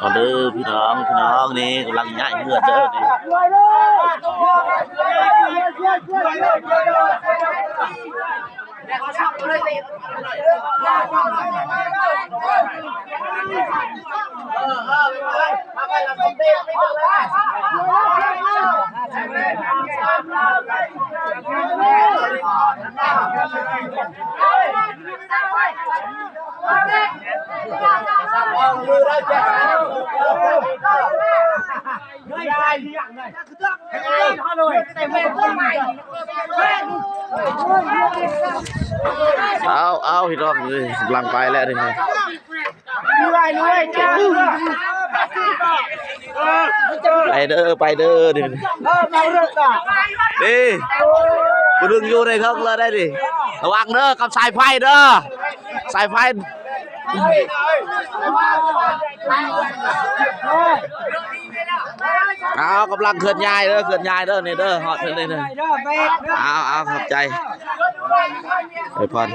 ເອົາເດີພີ່ນ້ອງ ພີ່ນ້ອງ ນີ້ກຳລັງຍ້າຍເຮືອນເດີນີ້. ເອົາ ເອົາ ພີ່ນ້ອງເອີຍ ກຳລັງໄປແລ້ວນີ້. ໄປເດີ ໄປເດີ ນີ້ ນີ້ ຜູ້ໜຶ່ງຢູ່ໃນເທິງເລີຍໄດ໋ນີ້. ລະວັງເດີກັບສາຍໄຟເດີ ສາຍໄຟ. ເອົາ ກຳລັງເຄື່ອນຍ້າຍເດີ ເຄື່ອນຍ້າຍເດີ ນີ້ເດີ ຮອດເທິງນີ້ເດີ. ເອົາ ເອົາ ຂອບໃຈ ອວຍພອນ.